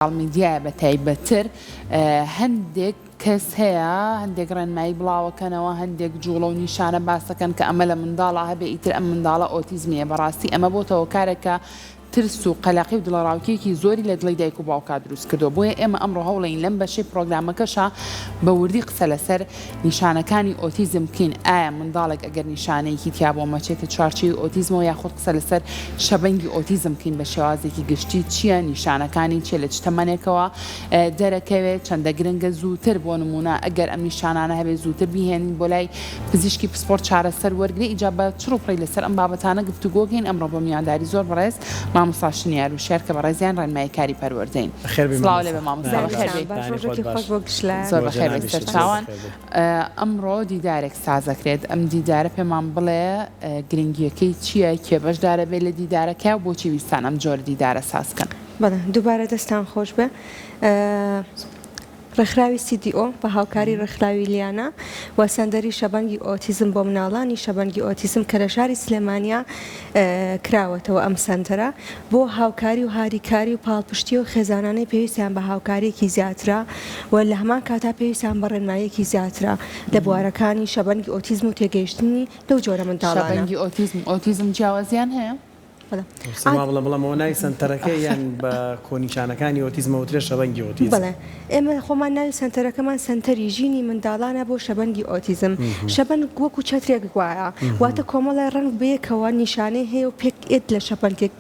میدیایە بە تایبەتتر هەندێک کەس هەیە هەندێک ڕێنمایی بڵاوەکەنەوە هەندێک جوڵە و نیشانە باسەکەن کە ئەمە لە منداڵا هەبێ ئیتر ئەم منداڵە ئۆتیزمیە بەڕاستی ئەمە بۆتە هۆکارێک کە ترس و قەلەقی و دڵەڕاوکێکی زۆری لە دڵی دایک و باوکا دروست کردووە بۆیە ئێمە ئەمڕۆ هەوڵەین لەم بەشەی پڕۆگرامەکەشا بە وردی قسە لەسەر نیشانەکانی ئۆتیزم بکەین ئایا منداڵێک ئەگەر نیشانەیەکی تیا بوو ئەمە چێتە چوارچێوی ئۆتیزمەوە یاخود قسە لەسەر شەبەنگی ئۆتیزم بکەین بە شێوازێکی گشتی چییە نیشانەکانی چیە لە چ تەمەنێکەوە دەرەکەوێت چەندە گرنگە زووتر بۆ نموونە ئەگەر ئەم نیشانانە هەبێت زووتر بیهێنین بۆ لای پزیشکی پسپۆڕ چارەسەر وەرگرێ ئیجا بە چڕ و پڕی لەسەر ئەم بابەتانە گفتوگۆ کەین ئەمڕۆ بە میوانداری زۆر بەڕێز مامۆستا شنیار وشیار کە بەڕێزیان ڕێنمایی کاری پەروەردەین. سڵاو لێبێ مامۆستا بەخێر بێی. زۆر بەخێر بێی سەرچاوان. ئەمڕۆ دیدارێک سازەکرێت ئەم دیدارە پێمان بڵێ گرنگیەکەی چییە کێ بەشدارە بێ لە دیدارەکە و بۆچی ویستان ئەم جۆرە دیدارە ساز کەن؟ بەڵێ دووبارە دەستان خۆش بێ. ڕێکخراوی CDO بە هاوکاری ڕێکخراوی لیانا و سەنتەری شەبەنگی ئۆتیزم بۆ مناڵانی شەبەنگی ئۆتیزم کە لە شاری سلێمانیا کراوەتەوە ئەم سەنتەرە بۆ هاوکاری و هاریکاری و پاڵپشتی و خێزانانەی پێویستیان بە هاوکاریەکی زیاترە و لە هەمان کاتا پێویستیان بە ڕێنماییەکی زیاترە لە بوارەکانی شەبەنگی ئۆتیزم و تێگەیشتنی لەو جۆرە منداڵانە. شەبەنگی ئۆتیزم و ئۆتیزم جیاوازیان هەیە؟ سیما بڵێ بڵێم ئەوە ناوی سەنتەرەکەی یان بە کۆنیشانەکانی ئۆتیزمە وترێ شەبەنگی ئۆتیزم؟ بەڵێ ئێمە خۆمان ناوی سەنتەرەکەمان سەنتەری ژینی منداڵانە بۆ شەبەنگی ئۆتیزم. شەبەنگ وەکو چەترێک وایە واتە کۆمەڵێ ڕەنگ بەیەکەوە نیشانەی هەیە و پێک ئێت لە شەبەنگێک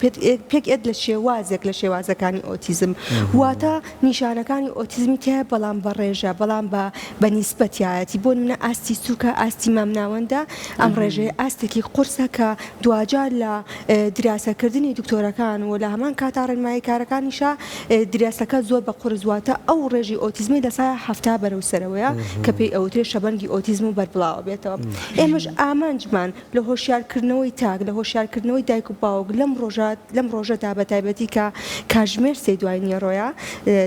پێک ئێت لە شێوازێک لە شێوازەکانی ئۆتیزم واتە نیشانەکانی ئۆتیزمی تیایە بەڵام بە ڕێژە بەڵام بە بە نیسبەت تیایەتی بۆ نمونە ئاستی سوکە ئاستی مامناوەندە ئەم ڕێژەیە ئاستێکی قورسە کە دواجار لە دیراسەکردنی دکتۆرەکان و لە هەمان کاتا ڕێنماییکارەکانیشا دیراسەکە زۆر بە قورس واتە ئەو ڕێژەی ئۆتیزمەی لە سایە 70 بەرەو سەرەوەیە کە پێی ئەوترێ شەبەنگی ئۆتیزم و بەربڵاوە بێتەوە ئێمەش ئامانجمان لە هۆشیارکردنەوەی تاک لە هۆشیارکردنەوەی دایک و باوک لەم ڕۆژە لەم ڕۆژەدا بە تایبەتی کە کاژمێر سێی دوای نیەڕۆیە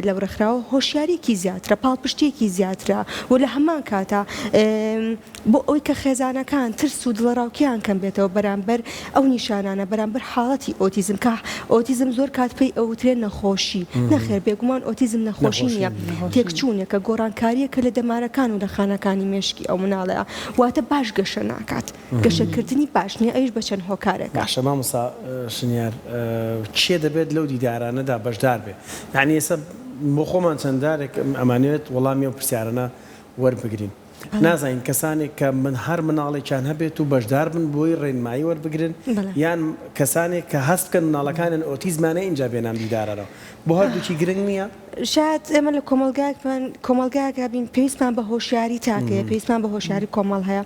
لەو ڕێکخراوە هۆشیاریەکی زیاترە پاڵپشتیەکی زیاترە و لە هەمان کاتا بۆ ئەوەی کە خێزانەکان ترس و دڵەڕاوکێیان کەم بێتەوە بەرامبەر ئەو نیشانانە، بەرامبەر حاڵەتی ئۆتیزم، کە ئۆتیزم زۆر کات پێی ئەوترێ نەخۆشی، نەخێر بێگومان ئۆتیزم نەخۆشی نییە، تێکچوونێکە، گۆڕانکارییەکە لە دەمارەکان و لە خانەکانی مێشکی ئەو مناڵەیە، واتە باش گەشە ناکات، گەشەکردنی باش نییە، ئەویش بە چەند هۆکارێکە. باشە مامۆستا شنیار کێ دەبێت لەو دیدارانەدا بەشدار بێت؟ یانی ئێستا بۆ خۆمان چەند جارێک ئەمانەوێت وەڵامی ئەو پرسیارانە وەربگرین. نازانین کەسانێک کە من هەر مناڵێکیان هەبێت و بەشدار بن بۆی ڕێنمایی وەربگرن یان کەسانێک کە هەست بکەن مناڵەکانیان ئۆتیزمیان هەیە ئینجا بێنە ئەم دیدارانەوە بۆ هەردووکی گرنگ نییە؟ شایەد ئێمە لە کۆمەڵگایەکمان کۆمەڵگایەکا بین پێویستمان بە هۆشیاری تاک هەیە پێویستمان بە هۆشیاری کۆمەڵ هەیە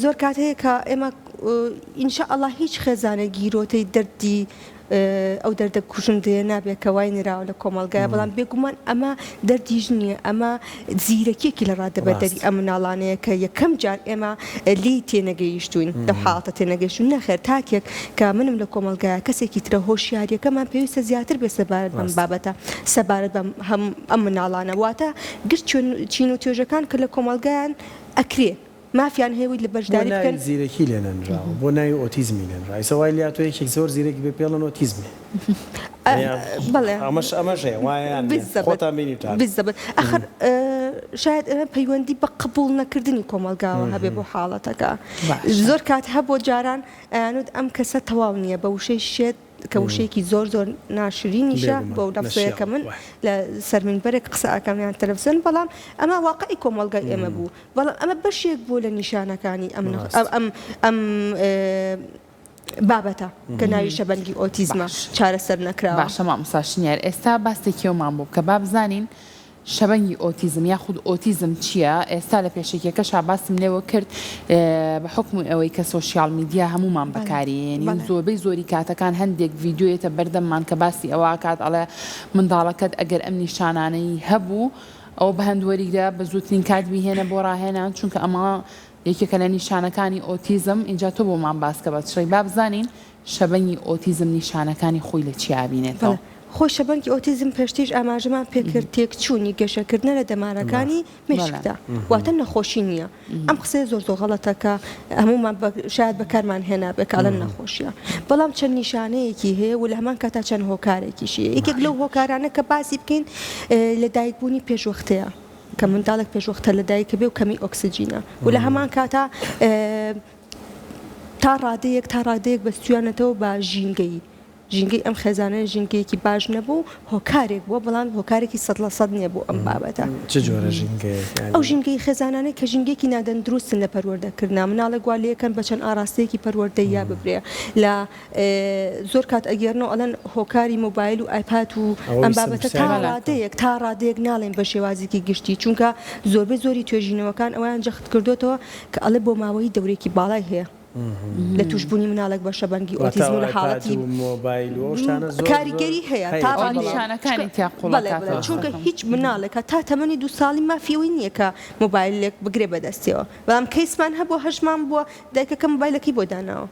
زۆر کات هەیە کە ئێمە ان شاء اللە هیچ خێزانێک گیرۆتەی دەردی ئەو دەردە کوشندەیە نابێت کە وای نراوە لە کۆمەڵگایە، بەڵام بێگومان ئەمە دەردیش نییە، ئەمە زیرەکیەکی لە ڕادەبەدەری ئەم مناڵانەیە کە یەکەم جار ئێمە لێی تێنەگەیشتوین، لەو حاڵەتە تێنەگەیشتوین، نەخێر تاکێک کە منم لە کۆمەڵگایە کەسێکی ترە هۆشیاریەکەمان پێویستە زیاتر بێت سەبارەت بەم بابەتە، سەبارەت بەم ئەم مناڵانە، واتە گشت چین و توێژەکان کە لە کۆمەڵگایان ئەکرێ. مافیان هەیە وی لە بۆ بەشداری ناوی بکەن. زیرەکی لێ نەنراوە بۆ ناوی ئۆتیزمی لێنرا ئیسە وای لێهاتوە یەکێک زۆر زیرەک بێ پێڵن ئۆتیزمی هەیە بەڵێ ئەمەش ئەمەش هەیە وایە یان نیە بالزبط خۆتان بینیوتانە. بالزبط ئەخر شایەد ئەمە پەیوەندی بە قبوڵ نەکردنی کۆمەڵگاوە هەبێ بۆ حاڵەتەکە باشە. زۆر کات هەبووە جاران ئەیانوت ئەم کەسە تەواو نیە بە وشەی شێت کە وشەیەکی زۆر زۆر ناشرینیشە بەو لەفزەیە کە من لە سەر مینبەرێک قسە ئەکەم یان تەلەفزیۆن بەڵام ئەمە واقعی کۆمەڵگای ئێمە بوو بەڵام ئەمە بەشێک بوو لە نیشانەکانی ئەم ئەم ئەم بابەتە کە ناوی شەبەنگی ئۆتیزمە چارەسەر نەکراوە. باشە مامۆستا شنیار ئێستا باسێکی ئەومان بۆ بکە با بزانین شەبەنگی ئۆتیزم یاخود ئۆتیزم چییە؟ ئێستا لە پێشەکیەکەشا باسم لێوە کرد بە حوکمی ئەوەی کە سۆشیال میدیا هەموومان بەکاری ئەیەنین زۆربەی زۆری کاتەکان هەندێک ڤیدیۆ یەتە بەردەممان کە باسی ئەوە ئەکات ئەڵێ منداڵەکەت ئەگەر ئەم نیشانانەی هەبوو ئەوە بەهەند وەریگرە بە زووترین کات بیهێنە بۆ ڕاهێنان چونکە ئەمە یەکێکە لە نیشانەکانی ئۆتیزم ئینجا تۆ بۆمان باسکە بە چڕی با بزانین شەبەنگی ئۆتیزم نیشانەکانی خۆی لە چیا ئەبینێتەوە؟ بەڵێ. خۆی شەبەنگی ئۆتیزم پێشتریش ئاماژەمان پێکرد تێکچوونی گەشەکردنە لە دەمارەکانی مێشکدا واتە نەخۆشی نییە ئەم قسەیە زۆر زۆر غەڵەتە کە هەموومان شاید بەکارمان هێنابێ کە ئەڵێن نەخۆشیە بەڵام چەند نیشانەیەکی هەیە و لە هەمان کاتا چەند هۆکارێکیشی هەیە یەکێک لەو هۆکارانە کە باسی بکەین لەدایکبوونی پێشوەختەیە کە منداڵێک پێشوەختە لەدایک بێ و کەمی ئۆکسجینە و لە هەمان کاتا تا ڕادەیەک تا ڕادەیەک بەستویانەتەوە بە ژینگەی ژینگەی ئەم خێزانە ژینگەیەکی باش نەبوو و هۆکارێک بووە، بەڵام هۆکارێکی 100% نییە بۆ ئەم بابەتە. چ جۆرە ژینگەیەک یانی؟ ئەو ژینگەی خێزانانەی کە ژینگەیەکی نادەندروستن لە پەروەردەکردنا، مناڵێک وا لێکەن بە چەند ئاراستەیەکی پەروەردەییا ببرێ، لە زۆر کات ئەگێڕنەوە ئەڵێن هۆکاری مۆبایل و ئایپاد و ئەوە ئەم ویستم بابەتە تا پرسیارم بکەم. ڕادەیەک تا ڕادەیەک ناڵێن بە شێوازێکی گشتی، چونکە زۆربەی زۆری توێژینەوەکان ئەوەیان جەخت کردۆتەوە کە ئەڵێ بۆماوەیی دەورێکی باڵای هەیە. لە تووشبوونی مناڵێک بە شەبەنگی واتە ئۆتیزم و لە ئایپاد حاڵەتی و مۆبایل و ئەو شتانە زۆر زۆر کاریگەری هەیە هەیە تا بەڵام ڕادەیەک نیشانەکانی چونکە تیا قوڵە بەڵێ کاک بەڵێ چونکە ڕۆستەم. هیچ مناڵێک هەتا تەمەنی دوو ساڵی مافی ئەوەی نییە کە مۆبایلێک بگرێ بەدەستیەوە بەڵام کەیسمان هەبووە هەشمان بووە دایکەکە مۆبایلەکەی بۆ داناوە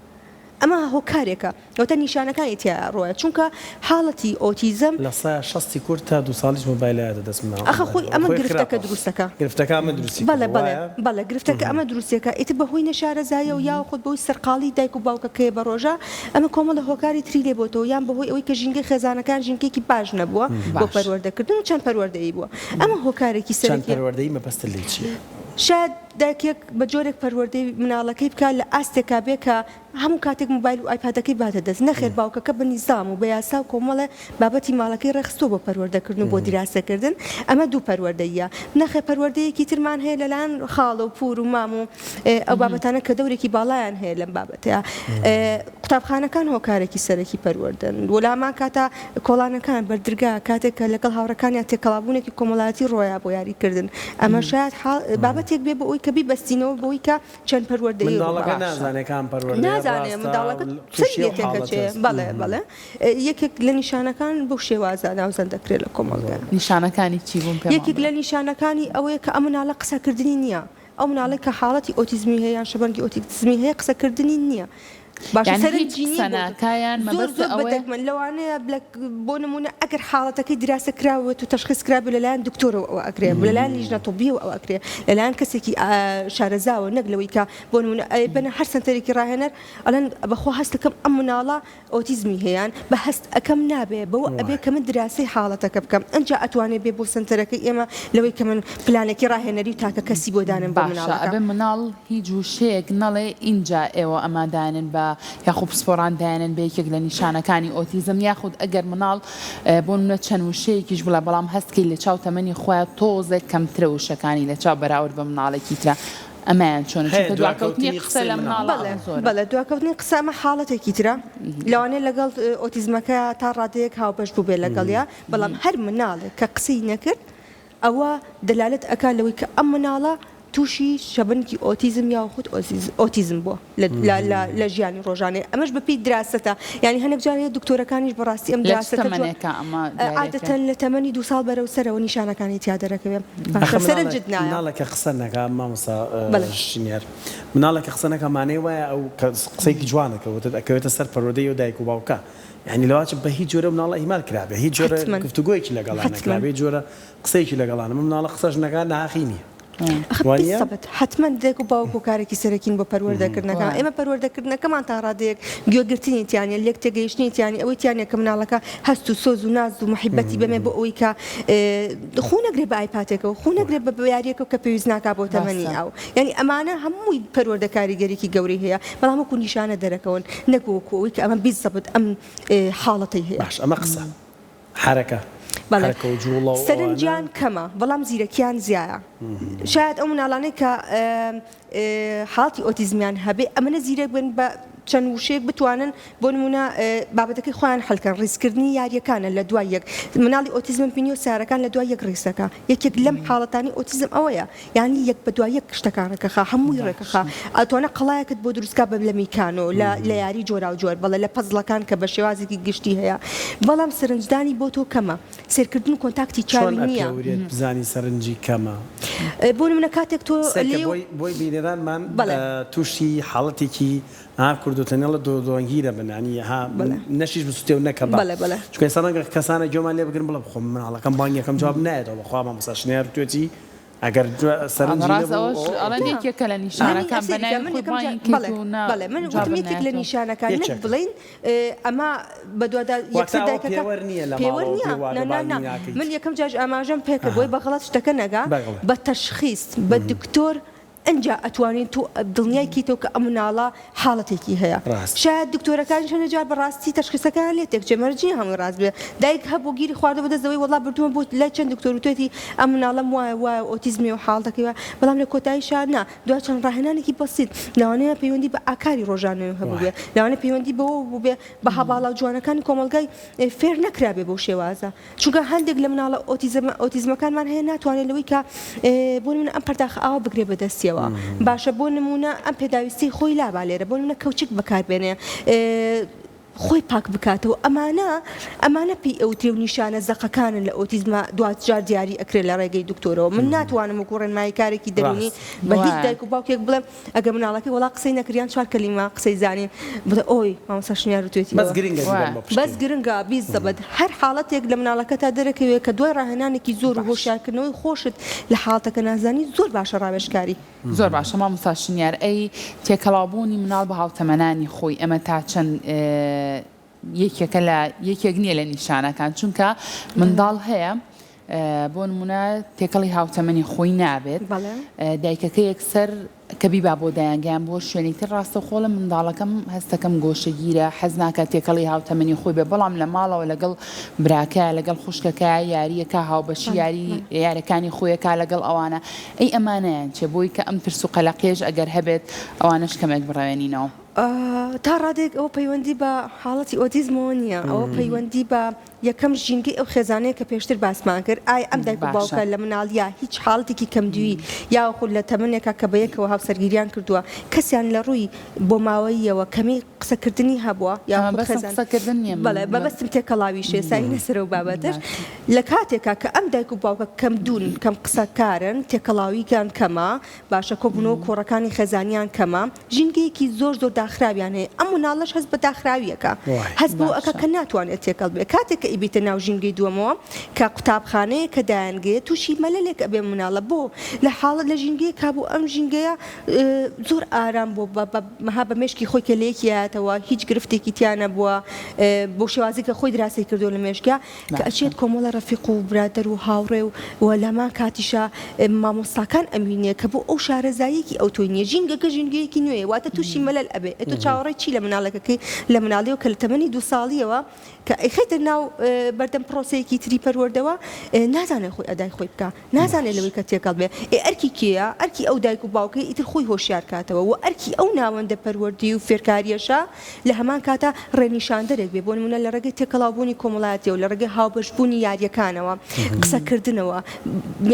ئەمە هۆکارێکە واتە نیشانەکانی تیا ڕۆیە چونکە حاڵەتی ئۆتیزم. لە سایە شەستی کورد تا دوو ساڵیش مۆبایل ئەیاتە دەست مناڵ. ئەخە خۆی ئەمە خۆی گرفتەکە خراپە دروستەکا. گرفتەکە ئەمە دروستی بەڵێ کردوە بەڵێ وایە؟ بەڵێ گرفتەکە ئەمە دروستیەکا ئیتر بە هۆی نەشارەزاییەوە یاخود بەهۆی سەرقاڵی دایک و باوکەکەیە بە ڕۆژە ئەمە کۆمەڵە هۆکاری تری لێ بۆتەوە یان بەهۆی ئەوەی کە ژینگەی خێزانەکان ژینگەیەکی باش نەبووە بۆ باش. پەروەردەکردن و چەند پەروەردەیی بووە ئەمە هۆکارێکی چەند سەرەکیە. پەروەردەیی مەبەستت لێی چیە؟ شایەد دایکێک بە جۆرێک پەروەردەی مناڵەکەی بکات لە ئاستێکا بێ کە هەموو کاتێک مۆبایل و ئایپادەکەی باتە دەست، نەخێر باوکەکە بە نیزام و بە یاسا و کۆمەڵێ بابەتی ماڵەکەی ڕێکخستووە بۆ پەروەردەکردن و بۆ دیراسەکردن، ئەمە دوو پەروەردەییە. نەخێر پەروەردەیەکی ترمان هەیە لەلایەن خاڵ و پوور و مام و ئەو بابەتانە کە دەورێکی باڵایان هەیە لەم بابەتەیا. قوتابخانەکان هۆکارێکی سەرەکی پەروەردەن و لە هەمان کاتا کۆڵانەکان، بەردرگا، کاتێک کە لەگەڵ هاوڕێکانیان تێکەڵابوونێکی کۆمەڵایەتی ڕۆیا بۆ یاریکردن، ئەمە شایەد بابەتێک بێ بۆ ئەوەی کە بیبەستینەوە بەوەی کە چەند پەروەردەیی ڕوو منداڵەکە باشە. نازانێ کام پەروەردەیە نازانێ ڕاستە منداڵەکە چەند تووشی ئەو لێ تێکەچێ حاڵەتەس. بەڵێ بەڵێ یەکێک لە نیشانەکان بەو شێوازە ناوزەند دەکرێت لە کۆمەڵگا. نیشانەکانی چی بوون پێمان یەکێک بڵێ. لە نیشانەکانی ئەوەیە کە ئەم مناڵە قسەکردنی نییە ئەو مناڵەی کە حاڵەتی ئۆتیزمی هەیە یان شەبەنگی ئۆتیزمی هەیە قسەکردنی نییە باشە یانی هیچ سەرنجی قسە نییە بۆ ناکا یان زۆر مەبەستت زۆر بە ئەوەیە؟ دەگمەن لەوانەیە لە بۆ نموونە ئەگەر حاڵەتەکەی دیراسە کراوێت و تەشخیس کرابێت لەلایەن دکتۆرەوە ئەوە ئەکرێ لەلایەن لیژنە طبیەوە ئەوە ئەکرێ لەلایەن کەسێکی شارەزاوە نەک لەوەی کە بۆ نموونە ئەیبەنە هەر سەنتەرێکی ڕاهێنەر ئەڵێن بەخوا هەست ئەکەم ئەم مناڵە ئۆتیزمی هەیە یان بە هەست ئەکەم نابێ بەوە ئەبێ کە من دراسەی حاڵەتەکە بکەم ئەنجا ئەتوانێ بێ بۆ سەنتەرەکەی ئێمە لەوەی کە من پلانێکی ڕاهێنەری و تاکە کەسی بۆ دانێم بۆ باشە مناڵەکە. ئەبێ مناڵ هیچ وشەیەک نەڵێ ئینجا ئێوە ئەمە دانێن بە یاخود پسپۆڕان دایانێن بە یەکێک لە نیشانەکانی ئۆتیزم یاخود ئەگەر مناڵ بۆ نمونە چەند وشەیەکیش بڵێ بەڵام هەست کەی لە چاو تەمەنی خۆیا تۆزێک کەمترە وشەکانی لە چاو بەراورد بە مناڵێکی ترا ئەمەیان چۆنە هەیە چونکە دواکەوتنی دواکەوتنی قسە قسەی لە مناڵ. مناڵا بەڵێ زۆرە. بەڵێ دواکەوتنی قسە ئەمە حاڵەتێکی ترە لەوانەیە لەگەڵ ئۆتیزمەکە تا ڕادەیەک هاوبەش بووبێ لەگەڵیا بەڵام هەر مناڵێک کە قسەی نەکرد ئەوە دەلالەت ئەکا لەوەی کە ئەم مناڵە تووشی شەبەنگی ئۆتیزم یاخود ئۆتیزم بووە لە ژیانی ڕۆژانەی ئەمەش بەپێی دراسەتە یانی هەنێک جار هەیە دکتۆرەکانیش بەڕاستی ئەم لە چ دراسەتە جوان تەمەنێکا ئەمە دیارەکە؟ عادەتەن لە تەمەنی دوو ساڵ بەرەو سەرەوە نیشانەکانی تیا دەرەکەوێ ئەخە باشە مناڵێک سەرنجت نایە مناڵێک کە قسە نەکا مامۆستا بەڵێ. شینیار مناڵێک کە قسە نەکا مانای وایە ئەو کە قسەیەکی جوانە کە وتت ئەکەوێتە سەر پەروەردەی ئەو دایک و باوکە یانی لەوەچ بە هیچ جۆرە مناڵە ئیهمال کرابێ هیچ جۆرە حەتمەن گفتوگۆیەکی لەگەڵا حەتمەن. نەکرابێ هیچ جۆرە قسەیەکی لەگەڵا نە مناڵە قسەش نەکا ناهەقی نییە ئەخە وا نییە؟ بالضبط حەتمەن دایک و باوک هۆکارێکی سەرەکین بۆ پەروەردەکردنەکە وایە. ئێمە پەروەردەکردنەکەمان تا ڕادەیەک گوێگرتنی تیا نیە لێک تێگەیشتنی تیا نیە ئەوەی تیا نیە کە مناڵەکە هەست و سۆز و ناز و موحیبەتی بەمێ بۆ ئەوەی کە خوو نەگرێ بە ئایپاتێکەوە خوو نەگرێ بە یاریەکەوە کە پێویست ناکا بۆ تەمەنی ڕاستە. ئەو یانی ئەمانە هەمووی پەروەردە کاریگەریی گەورەی هەیە بەڵام وەکو نیشانە دەرەکەون نەک وەکو ئەوەی کە ئەمە بیزەبت ئەم حاڵەتەی هەیە. باش ئەمە قسە حەرەکە بەڵێ حەرەکە و جوڵە و ئەوانە. سەرنجیان کەمە بەڵام زیرەکیان زیایە شایەد ئەو مناڵانەی کە حاڵەتی ئۆتیزمیان هەبێ ئەمەنە زیرەک بن بە چەند وشەیەک بتوانن بۆ نمونە بابەتەکەی خۆیان حەلکەن ڕیزکردنی یاریەکانە لە دوای یەک مناڵی ئۆتیزمم بینیوە سیارەکان لە دوای یەک ڕیزەکە یەکێک لەم حاڵەتانی ئۆتیزم ئەوەیە یانی یەک بە دوای یەک شتەکان ڕێکەخا هەمووی ڕێکەخا ئەتوانە قەڵایەکت بۆ دروستکا بە لە میکانۆ لە لە یاری جۆراوجۆر بەڵێ لە پەزڵەکان کە بە شێوازێکی گشتی هەیە بەڵام سەرنجدانی بۆ تۆ کەمە سێرکردن و کۆنتاکتی چۆن چاوی نییە. ئەپێورێت بزانی سەرنجی کەمە؟ بۆ نمونە کاتێک تۆ سەیرکە لێو بۆی بۆی بینەرانمان بەڵێ. تووشی حاڵەتێکی ها کوردوتەنێڵە دۆدۆنگیرە بن یانی ها بەڵێ. نەشیش بسوتێ و نەکە با بەڵێ بەڵێ. چونکە ئێستا ڕەنگە کەسانە گوێمان لێ بگرن بڵێ خۆ مناڵەکەم بانگی ئەکەم جواب نایەتەوە بەخوا مامۆستا شنیار وتوێتی ئەگەر سەرنجی ڕاست نەبوو ئەوەش ئەوە ئەڵێن ئۆکەی. یەکێکە لە منی نیشانەکان بە ئەسەری ناوی من خۆی یەکەم جار بانگی کەیت بەڵێ و نا بەڵێ من وتم جوابت یەکێک لە نایەتەوە. نیشانەکان نەک یەکێکە. بڵێین ئەمە بەدوادا واتە یەکسەر ئەوە دایکەکە پێوەر نییە لە پێوەر ماڵەوە نییە پێی وابێ نا نا بانگی نا ناکەیت. من یەکەم جاریش ئاماژەم پێکرد ئەها بۆی بە غەڵەت شتەکە نەگا بەڵێ. بە تەشخیس بە دکتۆر ئنجا ئەتوانین تۆ دڵنیای کەیتەوە کە ئەم مناڵە حاڵەتێکی هەیە ڕاستە. شایەد دکتۆرەکانیش هەنێ جار بە ڕاستی تەشخیسەکەیان لێ تێکچێ مەرج نیە هەمووی ڕاست بێ دایک هەبوو گیری خواردوە بە دەست ئەوەی وەڵا بردومە بۆ لای چەند دکتۆر وتویەتی ئەم مناڵەم وایە وایە ئۆتیزمی و حاڵەتەکەی وایە بەڵام لە کۆتاییشا نا دوای چەند ڕاهێنانێکی بەسیت لەوانەیە پەیوەندی بە ئاکاری ڕۆژانەوە هەبووبێ لەوانەیە پەیوەندی بەوە بووبێ بەها باڵا و جوانەکانی کۆمەڵگای فێر نەکرابێ بەو شێوازە چونکە هەندێک لە مناڵە ئۆتیزم ئۆتیزمەکانمان هەیە ناتوانێت لەوەی کە بۆ نمونە ئەم پەرداخە ئاوە بگرێ بەدەستیەوە باشە بۆ نمونە ئەم پێداویستی خۆی لابا لێرە بۆ نمونە کەوچک بەکاربێنێ خۆی پاک بکاتەوە ئەمانە ئەمانە پێی ئەوترێ و نیشانە زەقەکانن لە ئۆتیزما دواجار دیاری ئەکرێ لە ڕێگەی دکتۆرەوە من ناتوانم وەکو ڕێنمایی کارێکی دەروونی ڕاست بە هیچ وایە. دایک و باوکێک بڵێم ئەگەر مناڵەکەی وەڵا قسەی نەکرد یان چوار کەلیمە قسەی زانی بڵێ ئۆی مامۆستا شنیار وتوێتی بەس ئەوە گرنگە وایە. بیبەن بۆ بەس پشکنین. گرنگە بیزەبت هەر حاڵەتێک لە مناڵەکەتا دەرەکەوێ کە دوای ڕاهێنانێکی زۆر و باش. هۆشیارکردنەوەی خۆشت لە حاڵەتەکە نازانی زۆر باشە ڕاوێژکاری. زۆر باشە مامۆستا شنیار ئەی تێکەڵاوبوونی مناڵ بە هاوتەمەنانی خۆی ئەمە تا چەند یەکێکە لە یەکێک نییە لە نیشانەکان چونکە منداڵ هەیە بۆ نمونە تێکەڵی هاوتەمەنی خۆی نابێت دایکەکە یەکسەر کە بیبا بۆ دایانگەیان بۆ شوێنێک تر ڕاستەوخۆ لە منداڵەکەم هەستەکەم گۆشەگیرە حەز ناکات تێکەڵی هاوتەمەنی خۆی بێ بەڵام لە ماڵەوە لەگەڵ براکە لەگەڵ خوشکەکە یاریەکە هاوبەشی یاری یارەکانی خۆیەکە لەگەڵ ئەوانە ئەی ئەمانەیان چیە بۆی کە ئەم ترس و قەلەقیەش ئەگەر هەبێت ئەوانەش کەمێک بڕەوێنینەوە. تا ڕادەیەک ئەوە پەیوەندی بە حاڵەتی ئۆتیزمەوە نییە، ئەوە پەیوەندی بە یەکەم ژینگەی ئەو خێزانەیە کە پێشتر باسمان کرد، ئایا ئەم دایک و باوکە لە مناڵیا هیچ حاڵەتێکی کەمدووی یاخود لە تەمەنێکا کە بەیەکەوە هاوسەرگیریان کردووە کەسیان لە ڕووی بۆماوەییەوە کەمی قسەکردنی هەبووە یاخود خێزان بەڵێ مەبەستم تێکەڵاویشە ئێستا ئینە سەر ئەو بابەتەش لە کاتێکا کە ئەم دایک و باوکە کەمدوون کەم قسەکارن تێکەڵاوییان کەمە باشە کۆبوونەوە کۆڕەکانی خێزانیان کەمە ژینگەیەکی زۆر زۆر داخراویان هەیە ئەم مناڵەش هەست بە داخراویەکە هەست بەوە ئەکا کە ناتوانێت تێکەڵ بێ کاتێک کە ئیبیتە ناو ژینگەی دووەمەوە کە قوتابخانەیە کە دایانگەیە تووشی مەلەلێک ئەبێ مناڵە بۆ لە حاڵەت لە ژینگەیەکا بوو ئەم ژینگەیە زۆر ئارام بوو بە مەها بە مێشکی خۆی کە لەیەکی یاتەوە هیچ گرفتێکی تیا نەبووە بۆ شێوازی کە خۆی دراسی کردو لە مێشکە کە ئەچێت کۆمەڵە ڕەفیق و برادەر و هاوڕێ و و لەمان کاتیشا مامۆستاکان ئەمبینێ کە بۆ ئەو شارەزاییەکی ئەوتۆی نییە ژینگەکە ژینگەیەکی نوێیە واتە تووشی مەلەل ئەبێ ئێ تۆ چاوەڕێی چی لە مناڵێکەکەی لە مناڵیەوە کە لە تەمەنی دوو ساڵیەوە کە ئەیخەیتە ناو بەردەم پرۆسەیەکی تری پەروەردەوە نازانێ خۆی ئەدای خۆی بکا نازانێ لەوەی کە تێکەڵ بێ ئێ ئەرکی کێیە ئەرکی ئەو دایک و باوکەی ئیتر خۆی هۆشیار کاتەوە و ئەرکی ئەو ناوەندە پەروەردی و فێرکاریەشە لە هەمان کاتا ڕێنیشاندەرێک بێ بۆ نموونە لە ڕێگەی تێکەڵاوبوونی کۆمەڵایەتیەوە لە ڕێگەی هاوبەشبوونی یاریەکانەوە قسەکردنەوە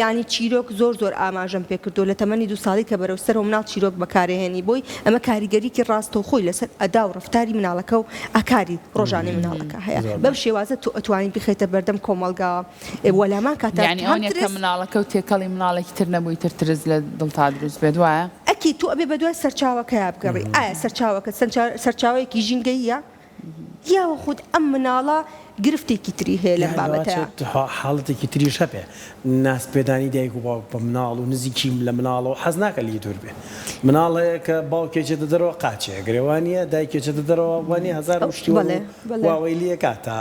یانی چیرۆک زۆر زۆر ئاماژەم پێکردووە لە تەمەنی دوو ساڵی کە بەرەو سەرەوە مناڵ چیرۆک بەکارەهێنی بۆی ئەمە کاریگەریی ڕاستەوخۆی لەسەر ئەدا و ڕەفتاری مناڵەکە و ئاکاری ڕۆژانەی مناڵەکە هەیە بەم شێوازە تۆ ئەتوانی بیخەیتە بەردەم کۆمەڵگا وەلامان کاتە یانی ئەوە نیە کە مناڵەکە و تێکەڵی مناڵێکی تر نەبوو ئیتر ترس لە دڵتا دروست بێت وایە؟ ئەکی تۆ ئەبێ بەدوای سەرچاوەکەیا بگەڕێی ئایا سەرچاوەکە سەرچاوەیەکی ژینگەییە یاوەخود ئەم مناڵە گرفتێکی تری هەیە لەم یان بابەتەیا. لەوانەیە حاڵەتێکی تریش هەبێ ناز پێدانی دایک و باوک بە مناڵ و نزیکی لە مناڵەوە حەز ناکا لێی دوور بێ مناڵ هەیە کە باوکی ئەچێتە دەرەوە قاچی ئەگرێ وانیە دایکی ئەچێتە دەرەوە وانیە هەزار شتی بەڵێ بەڵێ. واوەیلی ئەکا تا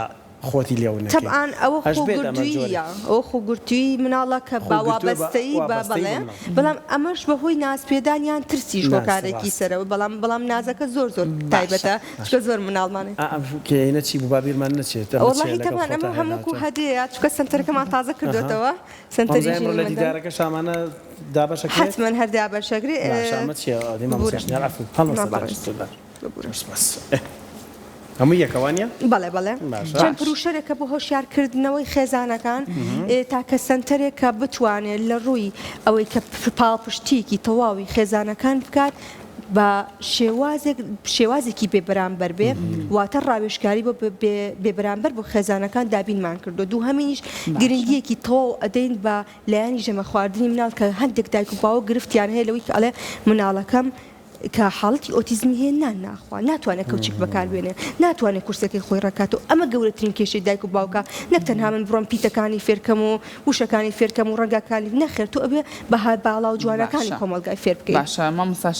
خۆتی لێ ونەکەی تەبعان ئەوە ئەش بێت ئەمە جۆرێک. خۆگرتووییە ئەوە خۆگرتوویی مناڵە کە بە خۆگرتووە بە وابەستەیی بە وابەستەیی بەڵێ بە مناڵ. بەڵام ئەمەش بە هۆی نازپێدان یان ترسیش ناز هۆکارێکی ڕاست. سەرەوە بەڵام بەڵام نازەکە زۆر زۆر باشە. تایبەتە چونکە زۆر مناڵمان هەیە. ئا ئەم کێینە چی بوو با بیرمان نەچێت ئەمە چیە وەڵاهی لەگەڵ تەبعان خۆتا ئەمە هەموو وەکوو هێناوتە. هەدیەیە چونکە سەنتەرەکەمان تازە ئەها. کردۆتەوە سەنتەری مامۆستا ئەمڕۆ ژینی لە منداڵ. دیدارەکەش ئامانە دابەش ئەکرێت؟ حەتمەن هەر دابەش ئەکرێ باشە ئەمە چیە ئەدی مامۆستا ببورە. شنیار عەفوو نا هەڵمەستە بەڕێز. دانیشە بەر. ببورە. سپاس. ئێ هەمووی یەکە وانیە؟ بەڵێ بەڵێ باشە. چەند پروشەرێکە بۆ هۆشیارکردنەوەی خێزانەکان تاکە سەنتەرێکە بتوانێت لە ڕووی ئەوەی کە پاڵپشتییەکی تەواوی خێزانەکان بکات. بە شێوازێک شێوازێکی بێ بەرامبەر بێ واتە ڕاوێژکاری بۆ بێ بەرامبەر بۆ خێزانەکان دابینمان کردووە دووهەمینیش گرنگیەکی تەواو ئەدەین بە لایەنی ژەمە خواردنی مناڵ کە هەندێک دایک و باوک گرفتیان هەیە لەوەی کە ئەڵێ مناڵەکەم کە حاڵەتی ئۆتیزمی هەیە نان ناخوا ناتوانێت کەوچک بەکاربێنێ ناتوانێت کورسەکەی خۆی ڕێکاتەوە ئەمە گەورەترین کێشەی دایک و باوکە نەک تەنها من بڕۆم پیتەکانی فێرکەم و وشەکانی فێرکەم و ڕەنگەکانی نەخێر تۆ ئەبێ بەها باڵا و جوانەکانی باشە کۆمەڵگای فێر بکەی. باشە مامۆستا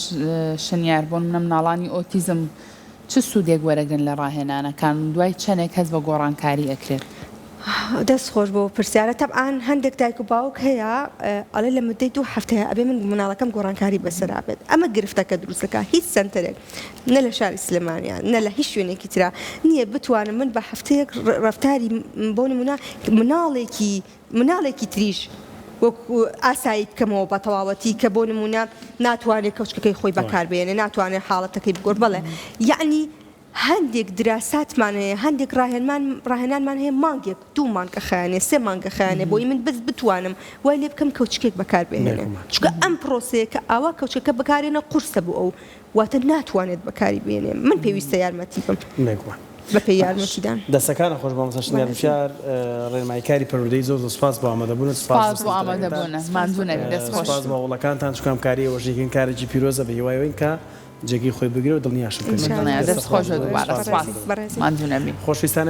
شنیار بۆ نمونە مناڵانی ئۆتیزم چ سوودێک وەرەگرن لە ڕاهێنانەکان و دوای چەنێک هەست بە گۆڕانکاری ئەکرێت؟ دەست خۆش بۆ پرسیارە تەبعەن هەندێک دایک و باوک هەیە ئەڵێ لە مدەی دوو هەفتەیە ئەبێ من مناڵەکەم گۆڕانکاری بەسەرا بێت ئەمە گرفتەکە دروست دەکات هیچ سەنتەرێک نە لە شاری سلێمانیا نە لە هیچ شوێنێکی ترا نییە بتوانم من بە هەفتەیەک ڕەفتاری بۆ نمونە مناڵێکی مناڵێکی تریش وەکو ئاسایی بکەمەوە بە تەواوەتی کە بۆ نمونە ناتوانێت کەوچکەکەی خۆی بەکاربێنێ ناتوانێت حاڵەتەکەی بگۆر بەڵێ یەعنی هەندێک دراساتمان هەیە هەندێک ڕاهێنمان ڕاهێنانمان هەیە مانگێک دوو مانگ ئەخایەنێ سێ مانگ ئەخایەنێ بۆی من بەس بتوانم وای لێ بکەم کەوچکێک بەکار بهێنێ چونکە ئەم پرۆسەیە کە ئاوا کەوچکەکە بەکارێنە قورسە بۆ ئەو واتە ناتوانێت بەکاری بێنێ من پێویستە یارمەتی بم بێگومان بەپێی باش یارمەتیدان. دەستەکانت خۆش مامۆستا شنیار بەڕێزی. وشیار ڕێنماییکاری پەروەردەیی زۆر زۆر سوپاس بۆ ئامادەبوونت سوپاس بۆ سوپاس بۆ سەنتەرەکەتان ئامادەبوونت ماندوو نەبی دەست خۆش. سوپاس بۆ هەوڵەکانتان چونکە ئەم کارەی ئێوەش ئەیکەن کارێکی پیرۆزە بە هیوای ئەوەین کە جێگەی خۆی بگرێ و دڵنیاشم کە دڵنیا دەست دەست خۆش خۆش دووبارە سوپاس سوپاس ماندوو نەبی. خۆشەویستان.